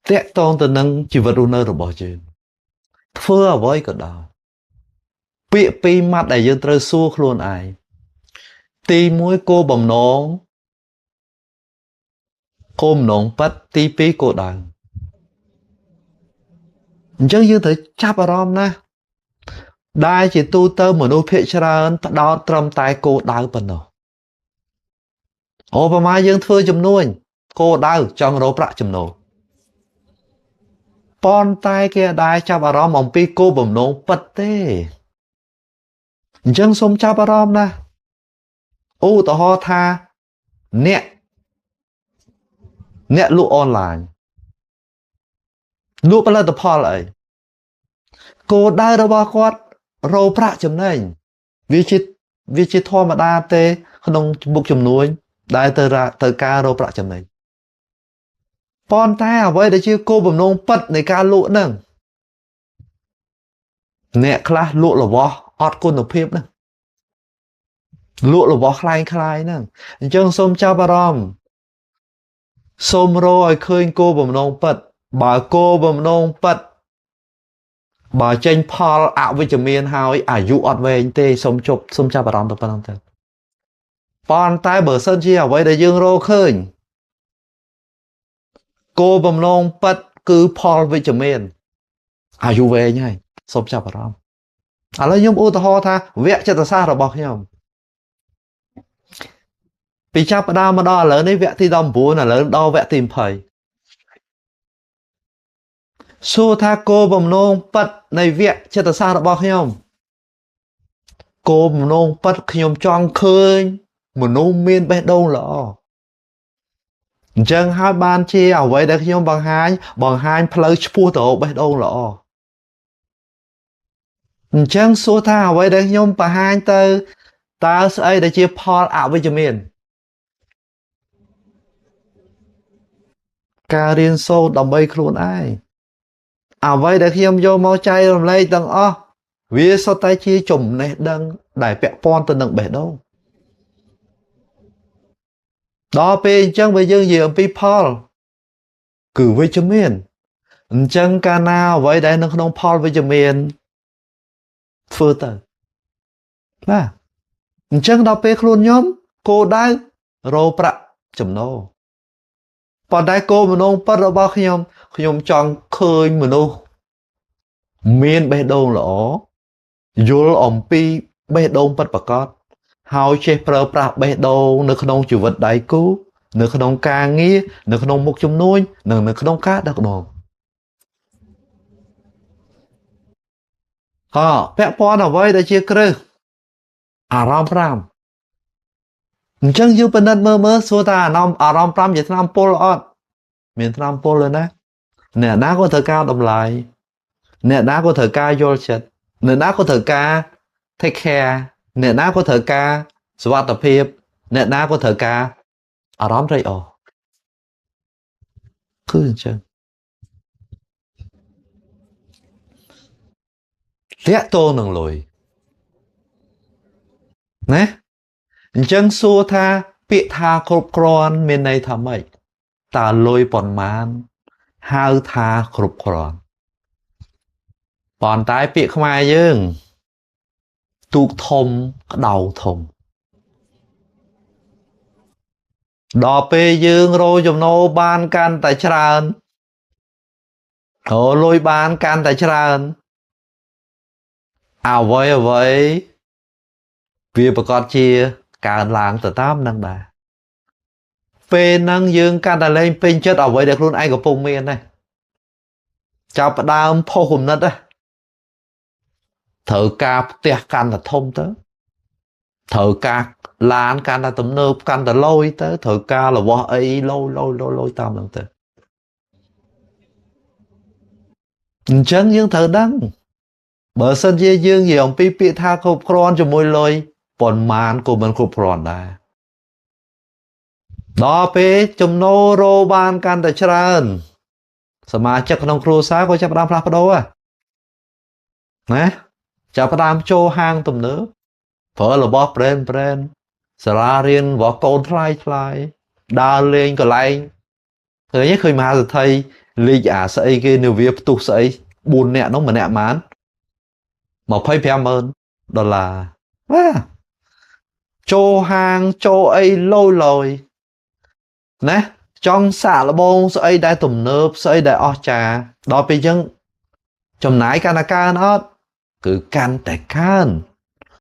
តាក់ទងទៅនឹងជីវិតរស់នៅរបស់យើងធ្វើអ្វីក៏ដោយពាក្យពីរម៉ាត់ដែលយើងត្រូវសួរខ្លួនឯងទី1គោលបំណងគោលបំណងប៉ិតទី2គោលដៅអញ្ចឹងយើងត្រូវចាប់អារម្មណ៍ណាដែលជាទូទៅមនុស្សភាគច្រើនផ្ដោតត្រឹមតែគោលដៅប៉ុណ្ណោះឧបមាយើងធ្វើចំនួនគោលដៅចង់រកប្រាក់ចំណូលប៉ុន្តែគេអត់ដែលចាប់អារម្មណ៍អំពីគោលបំណងពិតទេអញ្ចឹងសូមចាប់អារម្មណ៍ណាឧទាហរណ៍ថាអ្នកលក់អនឡាញលក់ផលិតផលអីគោលដៅរបស់គាត់រកប្រាក់ចំណេញវាជាធម្មតាទេក្នុងមុខចំនួនដែលទៅការរកប្រាក់ចំណេញប៉ុន្តែអ្វីដែលជាគោលបំណងពិតនៃការលក់ហ្នឹងអ្នកខ្លះលក់របស់អត់គុណភាពហ្នឹងលក់របស់คล้ายៗហ្នឹងអញ្ចឹងសូមចាប់អារម្មណ៍សូមរកឲ្យឃើញគោលបំណងពិតបើគោលបំណងពិតបើចេញផលអវិជ្ជមានហើយអាយុអត់វែងទេសូមជប់សូមចាប់អារម្មណ៍ទៅប៉ុណ្ណឹងទៅប៉ុន្តែបើសិនជាអ្វីដែលយើងរកឃើញគោលបំណងពិតគឺផលវិជ្ជមានអាយុវែងហើយសូមចាប់អារម្មណ៍ឥឡូវខ្ញុំឧទាហរណ៍ថាវគ្គចិត្តសាស្ត្ររបស់ខ្ញុំពីចាប់ផ្ដើមមកដល់ឥឡូវនេះវគ្គទី19ឥឡូវដល់វគ្គទី20សួរថាគោលបំណងពិតនៃវគ្គចិត្តសាស្ត្ររបស់ខ្ញុំគោលបំណងពិតខ្ញុំចង់ឃើញមនុស្សមានបេះដូងល្អអញ្ចឹងហើយបានជាអ្វីដែលខ្ញុំបង្ហាញផ្លូវឆ្ពោះទៅរកបេះដូងល្អអញ្ចឹងសួរថាអ្វីដែលខ្ញុំបង្ហាញទៅតើស្អីដែលជាផលអវិជ្ជមានការរៀនសូត្រដើម្បីខ្លួនឯងអ្វីដែលខ្ញុំយកមកចែករំលែកទាំងអស់វាសុទ្ធតែជាចំណេះដឹងដែលពាក់ព័ន្ធទៅនឹងបេះដូងដល់ពេលអញ្ចឹងបើយើងនិយាយអំពីផលគឺវិជ្ជមានអញ្ចឹងកាលណាអ្វីដែលនៅក្នុងផលវិជ្ជមានធ្វើទៅបាទអញ្ចឹងដល់ពេលខ្លួនខ្ញុំគោលដៅរកប្រាក់ចំណូលប៉ុន្តែគោលបំណងពិតរបស់ខ្ញុំខ្ញុំចង់ឃើញមនុស្សមានបេះដូងល្អយល់អំពីបេះដូងពិតប្រាកដហើយចេះប្រើប្រាស់បេះដូងនៅក្នុងជីវិតដៃគូនៅក្នុងការងារនៅក្នុងមុខជំនួញនិងនៅក្នុងការដឹកនាំពាក់ព័ន្ធអ្វីដែលជាគ្រឹះអារម្មណ៍5អញ្ចឹងយើងពិនិត្យមើលសួរថាអារម្មណ៍5ជាថ្នាំពុលអត់មានថ្នាំពុលទេណាអ្នកណាក៏ត្រូវការតម្លៃអ្នកណាក៏ត្រូវការយល់ចិត្តអ្នកណាក៏ត្រូវការ take care អ្នកណាក៏ត្រូវការសុវត្ថិភាពអ្នកណាក៏ត្រូវការអារម្មណ៍ត្រេកអរគឺអញ្ចឹងតាក់ទងនឹងលុយណាអញ្ចឹងសួរថាពាក្យថាគ្រប់គ្រាន់មានន័យថាម៉េចតើលុយប៉ុន្មានហៅថាគ្រប់គ្រាន់ប៉ុន្តែពាក្យខ្មែរយើងទូកធំក្តៅធំដល់ពេលយើងរកចំណូលបានកាន់តែច្រើនរកលុយបានកាន់តែច្រើនអ្វីវាប្រកាសជាកើនឡើងទៅតាមនឹងដែរពេលហ្នឹងយើងកាន់តែលែងពេញចិត្តអ្វីដែលខ្លួនឯងកំពុងមានដែរចាប់ផ្ដើមផុសគំនិតដែរត្រូវការផ្ទះកាន់តែធំទៅត្រូវការឡានកាន់តែទំនើបកាន់តែលយទៅត្រូវការរបស់អីលយតាមហ្នឹងទៅអញ្ចឹងយើងត្រូវដឹងបើសិនជាយើងនិយាយអំពីពាក្យថាគ្រប់គ្រាន់ជាមួយលុយប៉ុន្មានក៏មិនគ្រប់គ្រាន់ដែរដល់ពេលចំណូលរកបានកាន់តែច្រើនសមាជិកក្នុងគ្រួសារក៏ចាប់ផ្ដើមផ្លាស់ប្ដូរណាចាប់ផ្ដើមចូលហាងទំនើបប្រើរបស់ប្រេនសាលារៀនរបស់កូនថ្លៃដើរលេងកន្លែងឃើញមហាសេដ្ឋី លីកអាស្អីគេនាវាផ្ទុះស្អី4នាក់នោះម្នាក់ម៉ាន250,000ដុល្លារបាទចូលហាងចូលអីលយលយណាចង់សាកល្បងស្អីដែលទំនើបស្អីដែលអស្ចារ្យដល់ពេលអញ្ចឹងចំណាយកាន់តែកើនអត់គឺកាន់តែកើន។